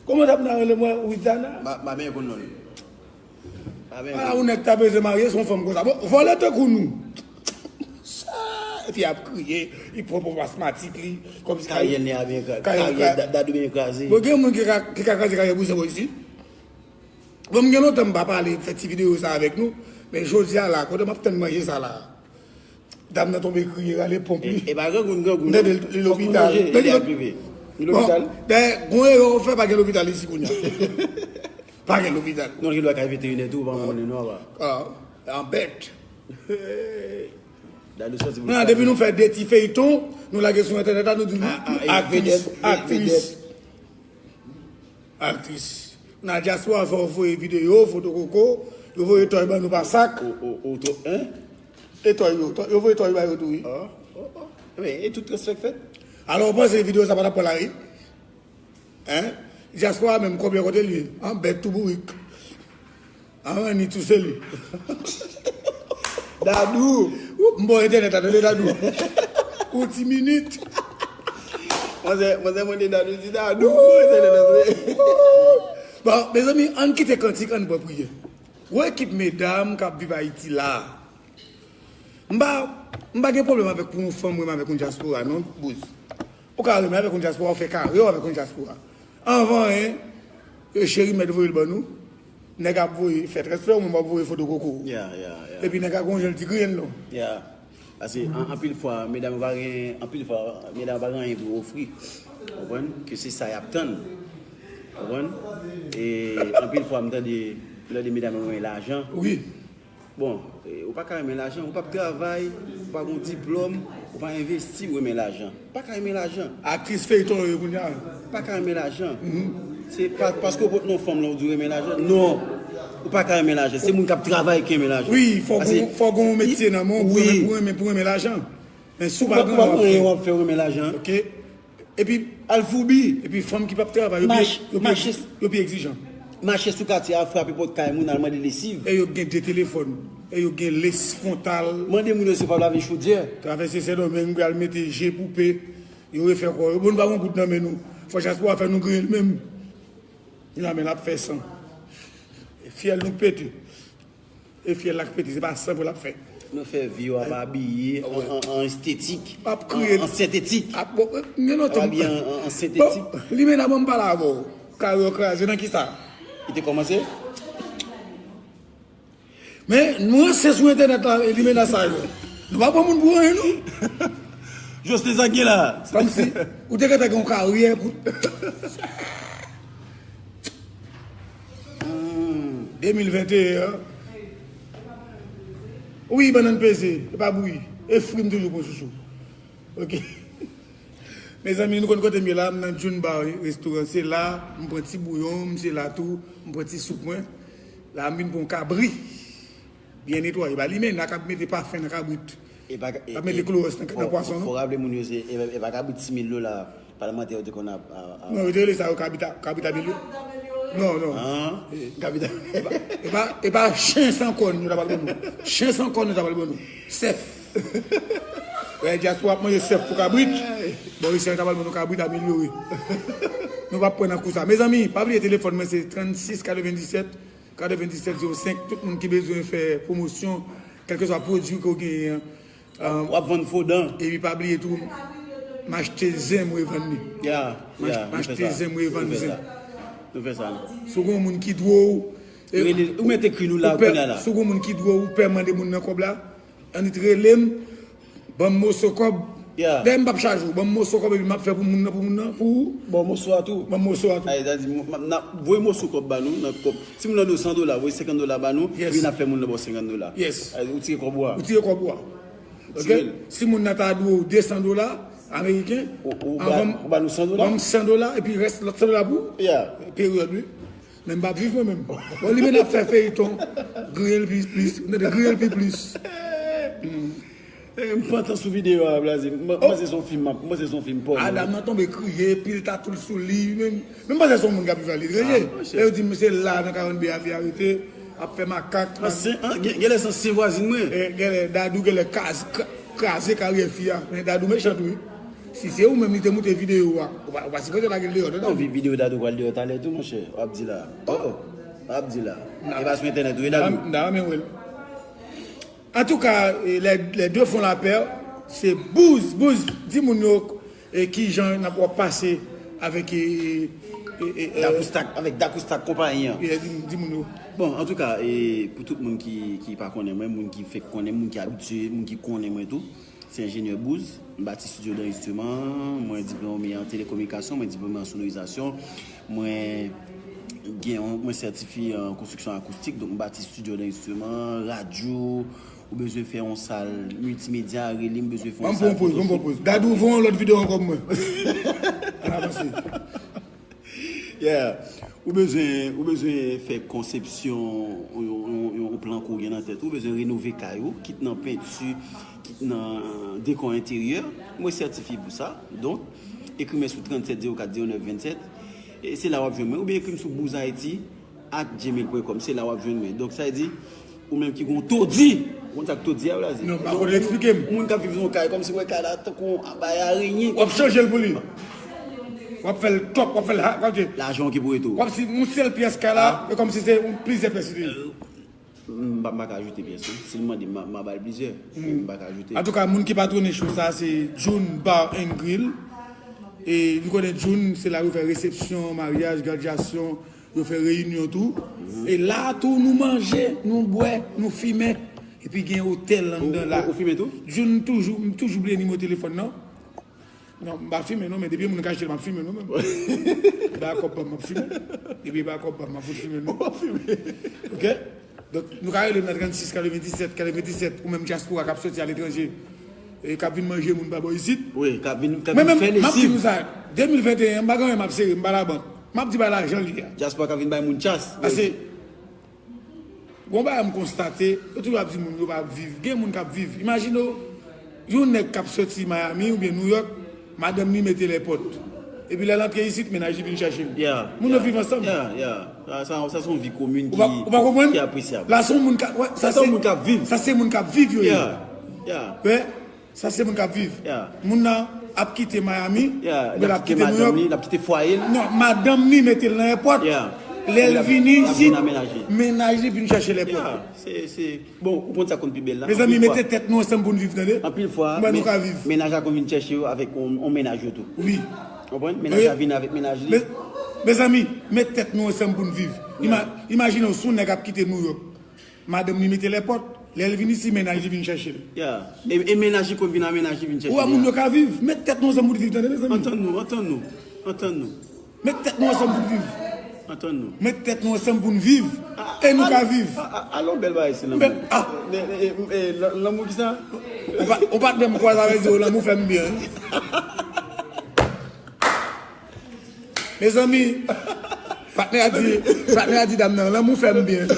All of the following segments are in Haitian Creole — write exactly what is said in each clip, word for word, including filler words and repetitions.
Kòman Damna rele mwen? Widiana? Ma, ma men konn non. Ma men. Ah, yon nèg ta bezwen marye, se yon fanm konsa. Bon, vòlè tankou nou. Sa, epi ap kriye, li pran pwòp asmatik li, kòmsi karyè li a byen kraze, karyè li karyè kraze. Da-, Dadou byen kraze. Bon, gen moun ki ka, ki ka kraze karyè bouzen bò isi. Bon, m gen lontan m pa pale, fè ti videyo sa avèk nou, men jodi a la, kote m ap tann manje sa la. Damna tonbe kriye, rale ponp li. E, e pa grangoun, grangoun. M tande li lopital. Li lopital. Bon, dayè, gon erè ou fè, pa gen lopital isi kounye a. Pa gen lopital. Non, gen dwa ka veterinè tou, pa konnen non, apa. Ah, anbèt. Dadou sòti pou... Depi nou fè de ti feyton, nou lage sou entènèt la, nou di aktris, aktris. Aktris. Nan dyaspora fè yo voye videyo, foto koko, yo voye tòy ban nou pa sak. O, o, o, to, en? E tòy yo, tòy, yo voye tòy ba yo tou, wi. Oh, oh, oh. Men, e tout respè k fèt. Alò, ou panse videyo sa pa t ap pran lari? Hein? Dyaspora menm, konbyen kote l ye? Anbèt tou bourik. An, ni tou se li. Dadou! M ba w entènèt la, tande Dadou. Yon ti minit. Manzè, manzè mande Dadou, di Dadou, m ba w entènèt la, tande. Bon, mezanmi, ann kite kantik, ann pran priyè. Yon ekip medam k ap viv Ayiti la. M pa, m pa gen pwoblèm avèk pou yon fanm renmen avèk yon dyaspora, non, Bouz. Ou ka renmen avèk yon dyaspora, ou fè kare w avèk yon dyaspora. Anvan anyen, e cheri mèt voye l ban nou. Nèg ap voye fè transfè, ou menm w ap voye foto koko w. Yeah, yeah, yeah. Epi nèg la gon jan l di griyen l non. Yeah. Paske an, anpil fwa, medam yo pa gen, anpil fwa, medam yo pa gen anyen pou yo ofri. Konprann? Ke se sa y ap tann. Konprann? E anpil fwa, m tande, m tande medam yo renmen lajan. Wi. Bon, e, ou pa ka renmen lajan, ou p ap travay, ou pa gon diplòm, ou pa envesti, ou renmen lajan. Ou pa ka renmen lajan. Aktris feyton yo ye kounye a. Ou pa ka renmen lajan. Se pa paske ou pot non fanm lan ou di w renmen lajan. Non. Ou pa ka renmen lajan. Se moun k ap travay ki renmen lajan. Wi, fò gon, fò gon metye nan men w pou renmen, pou renmen, pou renmen lajan. Men si w pa gen anyen w ap fè, w ap fè renmen lajan. Ok. Epi al foubi. Epi fanm ki p ap travay, yo pi, yo pi, yo pi egzijan. Mache sou katye a, frape pòt kay moun, al mande lesiv. E yo gen de telefòn. E yo gen les fwontal. Mande moun yo si yo p ap lave chodyè. Travèse Sendomeng, pral mete je poupe. Yo refè kò yo. Bon, nou pa gon goud nan men nou. Fò dyaspora fè nou griyen l menm. Li la men l ap fè san. Fyèl nou k pete. E fyèl la k pete, se pa san pou l ap fè. Nou fè vi yo ap abiye an, an, an estetik. Ap kriye. An, an sentetik. Ap, bon, men non, ap abiye an, an, an sentetik. Bon, Limena, ban m pale avè w. Kare w kraze nan kisa? Li te kòmanse? Men, nou ranse sou entènèt la, Limena sa yo. Nou pa pran moun pou anyen, non. Josne sa gen la. Kòmsi, ou te gentan gen yon karyè pou Hmm, de mil venteyen an. Wi, bannann peze, e pa bouyi. E fri m toujou pran chouchou. Ok. Mezanmi, nou konn kote m ye la, m nan June Bar, wi, restoran. Se la, m pran ti bouyon m, se la tou, m pran ti soup mwen. La, m vin pran yon kabri. Byen netwaye. Ba Limena k ap mete pafen nan kabrit. E pa, e, k ap mete klowòs nan, nan pwason, non? Fò raple moun yo, se, e, e pa kabrit sis mil dola palmantè yo te konn ap, ap, ap... Non, yo te rele sa yo kabrit a, kabrit a milyon. Non, non. An? E, kabrit a... E pa, e pa, e pa chen san kòn yo ta pral ban nou. Chen san kòn yo ta pral ban nou. Sèf. Wè, dyaspora ap manje sèf pou kabrit. Bò isi a yo ta pral ban nou kabrit amelyore. Nou p ap pran nan kou sa. Mezanmi, pa bliye telefòn mwen se trannsis katrevendisèt katrevendisèt zewo senk, tout moun ki bezwen fè pwomosyon, kèlkeswa pwodui ke w genyen an. W ap vann fo dan. Epi pa bliye tou, m achte zen, m revann li. Ya, ya, m achte zen, m revann zen. Nou fè sa. Si w gen yon moun ki dwe w, ou mèt ekri nou la, kounye a la. Si w gen yon moun ki dwe w, ou pè mande moun nan kòb la, annik rele m, ban m moso kòb. Ya. Dayè, m p ap chaje w. Ban m moso kòb epi m ap fè pou moun nan, pou moun nan, pou ou. Ban w moso a tou. Ban m moso a tou. Ay, sa di, m, m, n ap voye moso kòb ba nou, nan kòb. Si moun nan dwe w san dola, voye senkant dola ba nou, epi n ap fè moun nan ba w senkant dola. Yes. Ay, ou tire kòb ou a. Ou tire kòb ou a. Ok? Si moun nan ta dwe w de san dola ameriken, ou, ou ba, ou ba nou san dola? Ban m san dola, epi rès lòt san dola pou ou. Ya. Peryòd, wi. Men m p ap viv mwen menm. Bon, li menm ap fè feyton. Griyen l pi plis. Ou tande, griyen l pi plis. Hmm. Eh, m pantan sou videyo a, Blaze. M, m panse se yon fim, m ap, m panse se yon fim pòno. Adam nan tonbe kriye, pil tatou l sou li. Men, men m panse se yon moun k ap viv aletranje. Ah, monchè. E yo di m se la nan karant B a fi a rete, ap fè makak. Ah, se, an, gen, genlè se ansyen vwazin mwen. Eh, genlè Dadou, genlè kaz-, kra-, kraze karyè fi a. Men Dadou mechan tou, wi. Si se ou menm li te moute videyo a, ou pa, ou pa sipoze lage l deyò, tande? Non, vi- videyo Dadou pral deyò talè tou, monchè. W ap di la. Oh, w ap di la. E pa sou entènèt ou ye, Dadou? M ta renmen wè l. Antouka, eh, les, les deux font la paire. Se Bouz, Bouz, di moun yo, eh, ki jan n ap, w ap pase avèk, eh, eh, eh, eh, Dakoustak, avèk Dakoustak konpayi an. Eh, di, di moun yo. Bon, antouka, eh, pou tout moun ki, ki pa konnen mwen, moun ki fèk konnen, moun ki abitye, moun ki konnen mwen tou, se enjenyè Bouz. M bati estidyo danrejistreman, mwen diplome an telekominikasyon, mwen diplome an sonorizasyon, mwen gen yon, mwen sètifye an konstriksyon akoustik, donk m bati estidyo danrejistreman, radyo, ou bezwen fè yon sal miltimedya, rele m, bezwen fè yon sal foto. Ban m pran yon poz, ban m pran yon poz. Dadou, fè yon lòt videyo ankò pou mwen. Ann avanse. Yeah. Ou bezwen, ou bezwen fè konsepsyon yon, yon, yon, yon plan ke w gen nan tèt ou, ou bezwen renove kay ou, kit nan penti, kit nan dekò enteryè. Mwen sètifye pou sa. Donk, ekri mwen sou tranntsèt zewo kat zewo nèf vennsèt. E se la w ap jwenn mwen. Oubyen ekri m sou bouzayiti at gmail pwen kòm. Se la w ap jwenn mwen. Donk, sa vle di, ou menm ki gon todi. Ou konn sa k todi a, Blaze? Non, m pa konnen, eksplike m. Yon moun k ap viv nan yon kay, kòmsi w wè kay la tankou yon bay arenyen. W ap chanje l pou li. W ap fè l top, w ap fè l ha, w ap di. Lajan w ki pou rete w. W ap si yon sèl pyès kay la, e kòmsi se yon plizyè pyès li te ye. M pa, m pa ka ajoute pyès, non. Si l mande m, m a, m a ba l plizyè. M pa ka ajoute. Antouka, moun ki patwone show sa, se June Bar and Grill. E nou konnen June, se la yo fè resepsyon, maryaj, gradyasyon, yo fè reyinyon tou. E la tou, nou manje, nou bwè, nou fimen. Epi gen otèl anndan la. Ou, ou, ou fimen tou? June toujou, m toujou bliye nimewo telefòn nan. Non, m pa fimen non, men depi moun ka achte l, m ap fimen non, men. Li bay kòb ban m, m ap fimen. Depi li bay kòb ban m, m ap fout fimen non. W ap fimen. Ok? Donk, nou ka rele m nan trannsis katrevendisèt katrevendisèt, ou menm dyaspora k ap sòti aletranje, e k ap vin manje moun pa bò isit. Wi, k ap vin, k ap vin fè lesiv. Men menm, m ap di nou sa, de mil venteyen, m pa gen anyen m ap sere, m pa labank. M ap di bay lajan li a. Dyaspora k ap vin bay moun tchas. Paske, gon bagay m konstate, yo toujou ap di moun yo pa ap viv. Gen moun k ap viv. Imajine w, yon nèg k ap sòti Miami oubyen New York, madanm li mete l èpòt. Epi lè l antre isit, mennaj li vin chèche l. Yeah, moun yo viv ansanm. Yeah, yeah. Sa, sa, sa se yon vi komin ki, ki apresyab. Ou pa konprann? La se yon moun k ap, wè, sa se yon moun k ap viv. Sa se moun k ap viv yo ye. Yeah, yeah. Wè, sa se moun k ap viv. Yeah. Moun nan ap kite Miami, yeah, oubyen l ap kite New York. L ap kite fwaye l. Non, madanm li mete l nan èpòt. Yeah. Lè l vini isit, mennaj li vin chèche l èpòt. Yeah, se, se, bon, ou konn sa konn pi bèl la. Mezanmi, mete tèt nou ansanm pou n viv, tande. Anpil fwa, mwen nou ka viv. Mennaj la konn vin chèche yo avèk yon, yon mennaj yo tou. Wi. Ou konprann? Mennaj la vin avèk mennaj li. Mezanmi, met tèt nou ansanm pou n viv. Ima-, imajine w, si yon nèg ap kite New York. Madanm li mete l èpòt. Lè l vin isit, mennaj li vin chèche l. Yeah. E, e mennaj li konn vin a mennaj li vin chèche l. Ou wè moun yo ka viv. Met tèt nou ansanm pou n viv, tande, mezanmi. Antann nou, antann nou, antann nou. Met tèt nou ansanm pou n viv. Antann nou. Met tèt nou ansanm pou n viv. E nou ka viv. A, a, a, alon bèl bagay se lanmou. E, e, e, e, lan-, lanmou ki sa? Ou pa, ou pa t menm kwaze avè l di, "O, lanmou fè m byen." Mezanmi, patnè a di, patnè a di dam nan, "Lanmou fè m byen.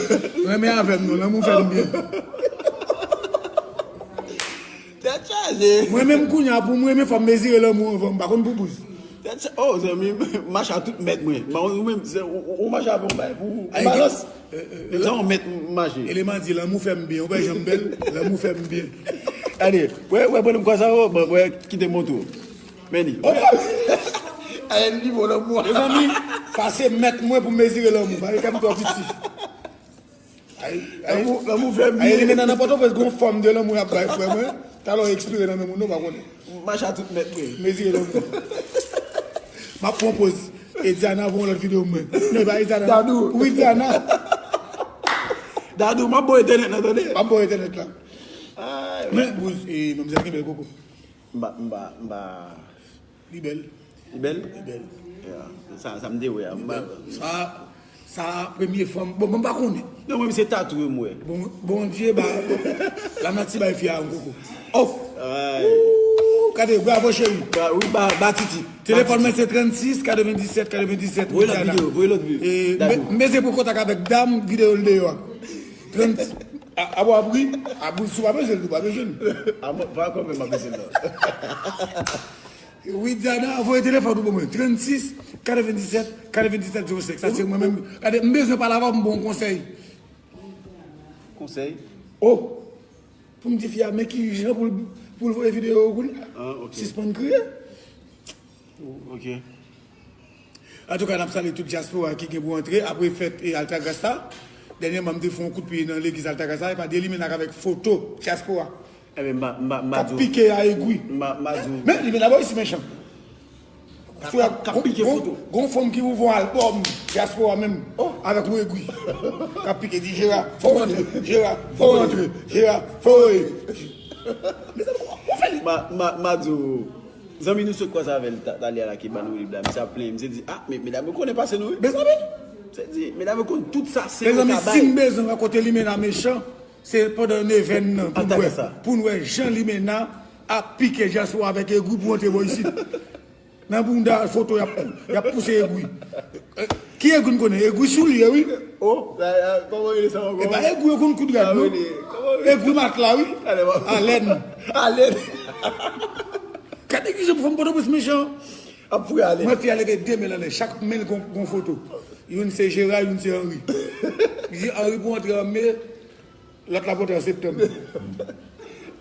Renmen avè m non, lanmou fè m byen." Tèt chaje. Mwen menm kounye a, pou mwen, men fò m mezire lanmou anvan, m pa konn pou bouz. Tèt chaje. Oh, zanmi, m mache a tout mèt mwen. M pa konn ou menm, se, ou, ou, ou mache avè yon bagay pou, pou balans. Menm jan yon mèt m mache. Eleman di, "Lanmou fè m byen, ou pa janm bèl, lanmou fè m byen." Gade, wè, wè, pran m konsa, oh, bon, wè, kite m montre w. Men li. Ay, nivo lanmou. Mezanmi, pase mèt mwen pou mezire lanmou. Bagay kè m twò piti. Ay, ay. Lanmou, lanmou fè m byen. Ay, li mennen nan Pòtoprens, gon fòm de lanmou y ap bay frè mwen. Talè w ekspire nan men moun, nou pa konnen. Mache a tout mèt mwen. Mezire lanmou. M ap pran poz. E Diana, voye yon lòt videyo mwen. Non, e pa e Diana. Dadou. Wi, Diana. Dadou, m ap ba w entènèt la, tande? M ap ba w entènèt la. Ay, men, bouz, e, manmzèl gen bèl koko. M pa, m pa, m pa. Li bèl. Li bèl? Li bèl. Yeah. Sa, sa m te wè a. M pa. Sa, sa premye fanm. Bon, mwen pa konnen. Non, mwen, se tatouye m wè. Bon, Bondye ba, lanati bay fi a yon koko. Oh! Ay. Ooh, gade, bravo, cheri. Ba, wi, ba, ba Titi. Telefòn mwen se trannsis katrevendisèt katrevendisèt. Voye lòt videyo, voye lòt videyo. E, m bezwen pran kontak avèk dam videyo l deyò a. Trant, a, a, bon, ap ri, ap ri, si w pa bezwen l, ou pa bezwen l. A, mwen, pa kòm mwen, m ap bezwen l, non. Wi, Diana, voye telefòn ou ban mwen. Trannsis katrevendisèt katrevendisèt zewo senk. Sa se mwen menm. Gade, m bezwen pale avè w, m ba w yon konsèy. Konsèy? Oh! Pou m di fi a, men ki jan pou l, pou l voye videyo yo kounye a. Ah, ok. Sispann kriye. Ok. Antouka, n ap salye tout dyaspora ki gen pou antre apre fèt e Altagrace la. Dènyèman, m te fè yon kout pye nan legliz Altagrace la, e pa de limena k avèk foto dyaspora. Ebyen, m pa, m pa, m pa k ap di w. Pike a egwi. M pa, m pa di w. Men limena bò isi mechan. K ap, k ap, k ap pike foto. Gon fanm ki ouvè yon albòm dyaspora menm avèk yon egwi. K ap pike di Jera, fò w antre, Jera, fò w antre, Jera, fò w. Mezanmi, kòman w fè li? Ma, ma, ma di w, zanmi nou sot kwaze avè l ta- talè a la ki ban nou lib la, misye ap plenyen, misye di, ah, men medam yo konnen pase nou, wi. Mezanmi. Misye di, medam yo konn tout sa, se yo ka bay. Mezanmi, si m bezwen wè kote limena mechan, se pandan nevèn nan pou n wè, pou n wè jan limena ap pike dyaspora avèk egwi pou antre bò isit. Nan bounda foto, y ap, y ap pouse egwi. Ki egwi n konnen? Egwi soulye, wi. Oh, sa, sa, kòman rele sa ankò? E pa egwi yo konn koud rad, non. Egwi matla, wi. Alèn. Alèn. Gade ki jan fanm Pòtoprens mechan. Ap foure alèn. Mwen, fi a leve de men l anlè. Chak men l gon, gon foto. Youn se Jera, youn se Henry. Li di Henry pou antre an me, lòt la pou antre an septanm.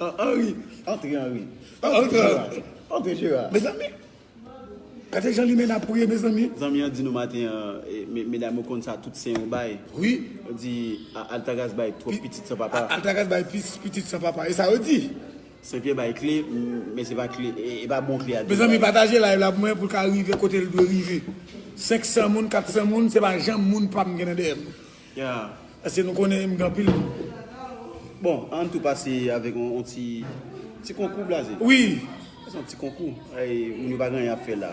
An, Henry, antre Henry. Antre Jera. Antre Jera. Mezanmi. Gade jan limena pou ye, mezanmi. Zanmi an di nou maten an, e, me- medam yo konn sa tout sen yo bay. Wi. Yo di, a- Altagrace bay twòp pitit san papa. A- Altagrace bay pis- pitit san papa. E sa yo di. Senpyè bay kle, m- men se pa kle, e, e pa bon kle a. Mezanmi, pataje live la pou mwen, pou l ka rive kote l dwe rive. Senk san moun, kat san moun, se pa janm moun pa m gen nan dèyè m. Ya. Paske nou konnen m gen anpil moun. Bon, ann tou pase avèk yon, yon ti, ti konkou blaze. Wi. Se yon ti konkou. Ay, moun yo pa gen anyen ap fè la.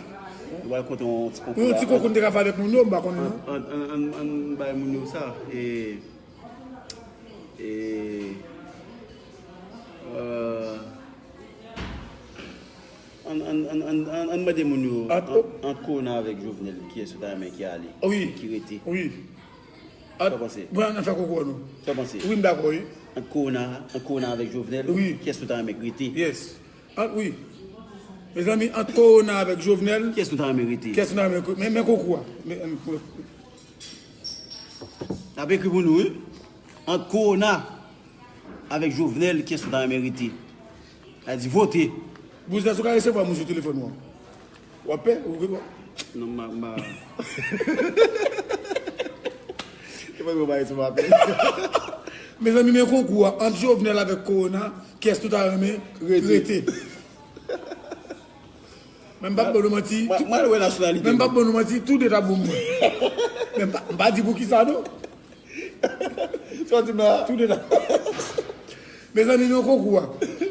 Nou pral konte yon ti konkou. Yon ti konkou m te ka fè avèk moun yo, m pa konnen non. Ann, ann, ann, ann bay moun yo sa. E, e, euh, ann, ann, ann, ann, ann, ann mande moun yo, ant, ant Corona avèk Jovenel, kiyès ou ta renmen ki ale? Wi. Ki rete? Wi. Sa w panse? Bon, ann fè konkou an nou. Sa w panse? Wi, m dakò, wi. Ant Corona, ant Corona avèk Jovenel, wi, kiyès ou ta renmen k rete? Yes. Ant, wi. Mezanmi, ant Corona avèk Jovenel, kiyès ou ta renmen rete? Kiyès ou ta renmen rete? Men, men konkou a. Men, men, n ap ekri pou nou, wi. Ant Corona avèk Jovenel, kiyès ou ta renmen rete? Sa di vote. Bouzèz, ou ka resevwa moun sou telefòn ou an. W ap pè? Ou gen dwa. Non, m a, m a. E pa yo ba sou apèl. Mezanmi, men konkou a, ant Jovenel avèk Corona, kiyès nou ta renmen rete? Rete. Men m p ap ban nou manti. Mwen, mwen wè nasyonalite. Men m p ap ban nou manti, tou de ta bon mwen. Men m pa, m pa di pou ki sa, non. Sa w di m la? Tou de ta. Mezanmi, nou konkou a.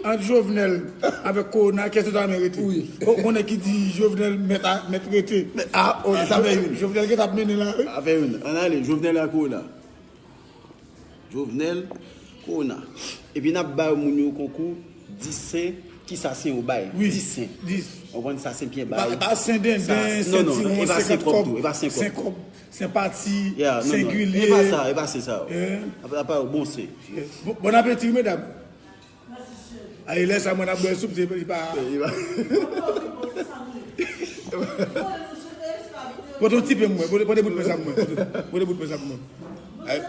Ant Jovenel avèk Corona, kiyès ou ta renmen rete? Wi. Ou konnen ki di Jovenel mèt a, mèt rete. Ah, ok, sa fè youn. Jovenel gentan ap mennen la, wi. Sa fè youn. Ann ale, Jovenel ak Corona. Jovenel, Corona. Epi n ap ba moun yo konkou dis sen, ki sa sen yo bay. Wi. Dis sen. Dis. Ou konprann sa sen pye bay. E pa, e pa sen denden, sen tiwon, sen kat kòb. E pa sen kòb tou, e pa sen kòb. Sen kòb, senpati, sengilye. E pa sa, e pa sen sa yo. Apa, apa yo bon sen. Bon, bon apeti, wi, medam. Ay, lè sa, mwen ap bwè soup, se li pa. Pote yon ti pen mwen, pote, pote bout pen sa pou mwen, pote, pote bout pen sa pou mwen. Ay.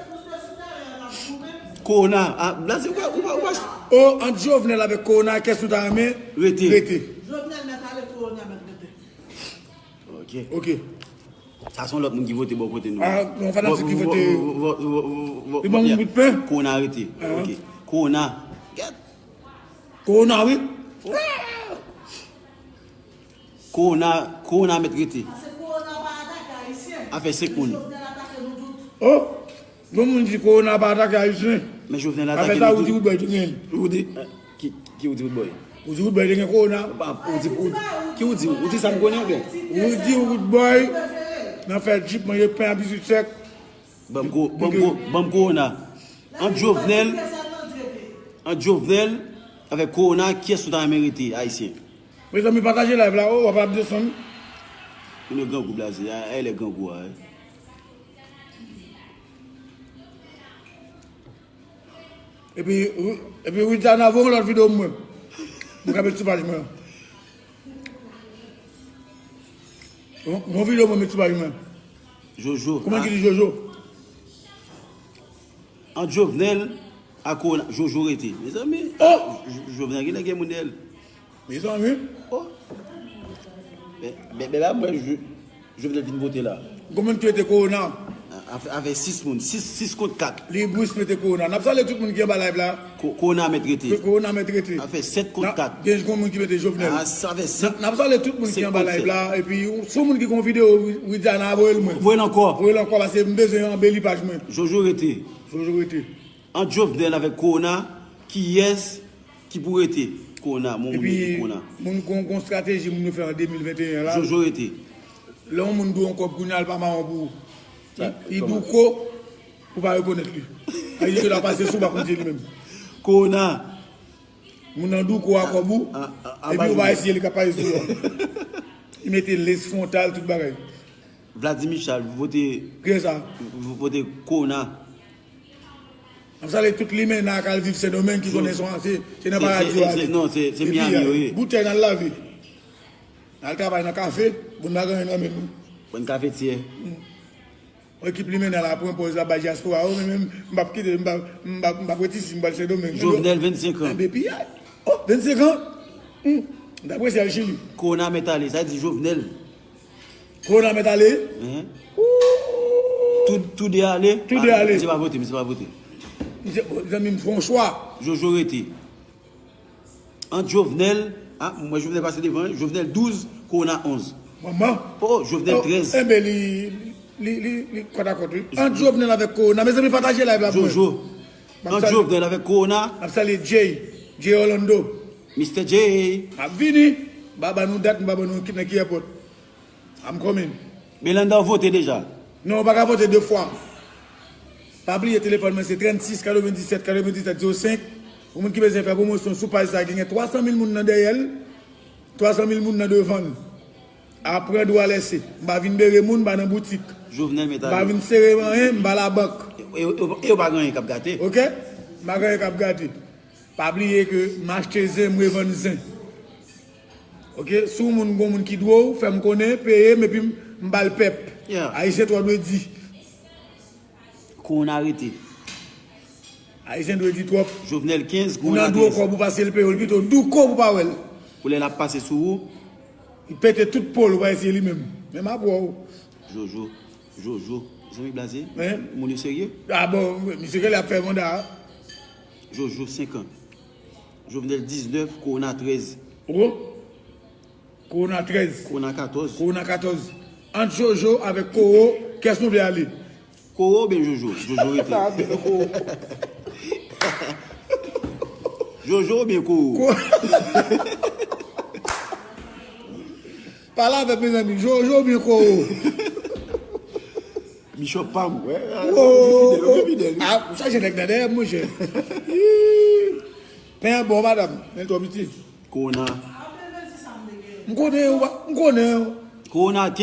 Corona, ah, blaze, ou pa, ou pa, ou pa. Oh, ant Jovenel avèk Corona, kiyès ou ta renmen? Rete. Rete. Jovenel mèt ale, Corona mèt rete. Ok. Ok. Sa se yon lòt moun ki vote bò kote nou. Ah, yon fanatik ki vote. Li ban moun bout pen? Corona rete. Ah. Ok. Corona. Corona, wi. Corona, Corona mèt rete. Afè senk moun. Oh, yon moun di Corona pa atake Ayisyen. Men Jovenel atake nou tou. Apre sa, ou di Roodboy te genyen. Ou di, eh, ki, ki ou di Roodboy? Ou di Roodboy te gen Corona. Ou di, ou, ki ou di? Ou di sa m konnen oubyen? Ou di Roodboy nan fè djip, manje pen ak biswit sèk. Ban m ko-, ban m ko-, ban m Corona. Ant Jovenel, ant Jovenel avèk Corona, kiyès ou ta renmen rete, Ayisyen? Mezanmi, pataje live la, oh, w ap ap desann. Moun yo grangou blaze, a, a, lè grangou a, wi. Epi, epi Wiltana, voye yon lòt videyo mwen. Mwen ka met sou paj mwen. Yon, yon videyo mwen met sou paj mwen. Jojo. Kòman ki di Jojo? Ant Jovenel ak Corona, Jojo rete. Mezanmi, oh! Jo-, Jovenel genlè gen moun dèyè l. Mezanmi. Oh. Men men la mwen Jovenel vin vote la. Gon moun ki rete Kowona. Avè sis moun, sis kont kat. Libris mete Kowona. N ap salye tout moun ki anba live la. Kowona mèt rete. Kowona mèt rete. Sa fè sèt kont kat. Gen gon moun ki mete Jovenel. Sa fè sèt. N ap salye tout moun ki anba live la. Epi si yon moun ki gon videyo Widiana, voye l mwen. Voye l ankò. Voye l ankò paske m bezwen anbeli paj mwen. Jojo rete. Jojo rete. Ant Jovenel avèk Kowona, kiyès ki pou rete? Kowona, moun moun rete Kowona. Moun gon gon strateji moun yo fè an de mil venteyen la. Jojo rete. Lè yon moun dwe yon kòb kounye a l pa mawon pou ou. Li douko pou pa rekonèt li. Ayisyen la pase sou pa konn se li menm. Kowona. Moun nan douko a kòb ou. Epi ou pa eseye li ka pase sou ou. Li mete les frontal tout bagay. Vladimir Charles vote. Kiyès sa? Vote Kowona. N ap salye tout limena k al viv Sendomeng ki konnen se se nan paradi yo ale. Non, se Miami yo ye. Boutèy n al lave. N al travay nan kafe. Bon n pa gen anyen nan men nou. Pran kafe tyè. Yon ekip limena la pran pòz la bay dyaspora yo men menm m p ap kite m p ap m p ap m p ap rete isi m pral Sendomeng. Jovenel vennsenk an. Enben piyay. Oh vennsenk an. M t apresye al Chili. Kowona mèt ale sa di Jovenel. Kowona mèt ale. Tou de ale. Tou de ale. Misye pa vote, misye pa vote. Zanmi m fè yon chwa. Jojo rete. Ant Jovenel, a m wè Jovenel pase devan, Jovenel douz, Kowona onz. Manman. Oh, Jovenel trèz. Enben li li li li kòt a kòt wi. Ant Jovenel avèk Kowona. Mezanmi pataje live la pou mwen. Jojo. Ant Jovenel avèk Kowona. M ap salye Jay, Jay Orlando. Mister Jay. M ap vini. M pa ban nou dat, m pa ban nou nan ki èpòt. I'm coming. Belanda ou vote deja? Non, ou pa ka vote de fwa. Pa bliye telefòn mwen se trannsis katrevenndisèt katrevenndisèt zewo senk. Pou moun ki bezwen fè pwomosyon sou paj sa, genyen twasan mil moun nan dèyè l, twasan mil moun nan devan l. Aprann dwa lèse. M pa vin bere moun, m pa nan boutik. Jovenel mèt ale. M pa vin sere anyen, m pa labank. E yo pa gen anyen k ap gate. Oke? M pa gen anyen k ap gate. Pa bliye ke m achte zen, m revann zen. Oke, si w moun gon moun ki dwe w, fè m konnen, peye m epi m ba l pèp. Ayisyen twò dwe di. Kowona rete. Ayisyen dwe di twòp. Jovenel kenz, Kowona trèz. Moun nan dwe w kòb ou pase l peye w, l pito douko pou pa wè l. Pou lè l ap pase sou ou. Li pete tout po l, ou pa eseye li menm. Menm apre w. Jojo, Jojo, zanmi blaze. Moun yo serye? A bon, misye genlè ap fè manda a. Jojo, senk an. Jovenel diznèf, Kowona trèz. Ou? Kowona trèz. Kowona katòz. Kowona katòz. Ant Jojo avèk Kowo, kiyès nou vle ale? Kowo oubyen Jojo? Jojo rete. Sa bèl Kowo. Jojo oubyen Kowo? Ko- Pale avè m mezanmi, Jojo oubyen Kowo? Bishop pa m. Wi, wi, wi. Fidèl, wi, fidèl, wi. A, ou chaje nèg nan dèyè m, monchè. Pen an bon, madanm, men l twò piti. Kowona. M konnen, ou pa, m konnen. Kowona kenz.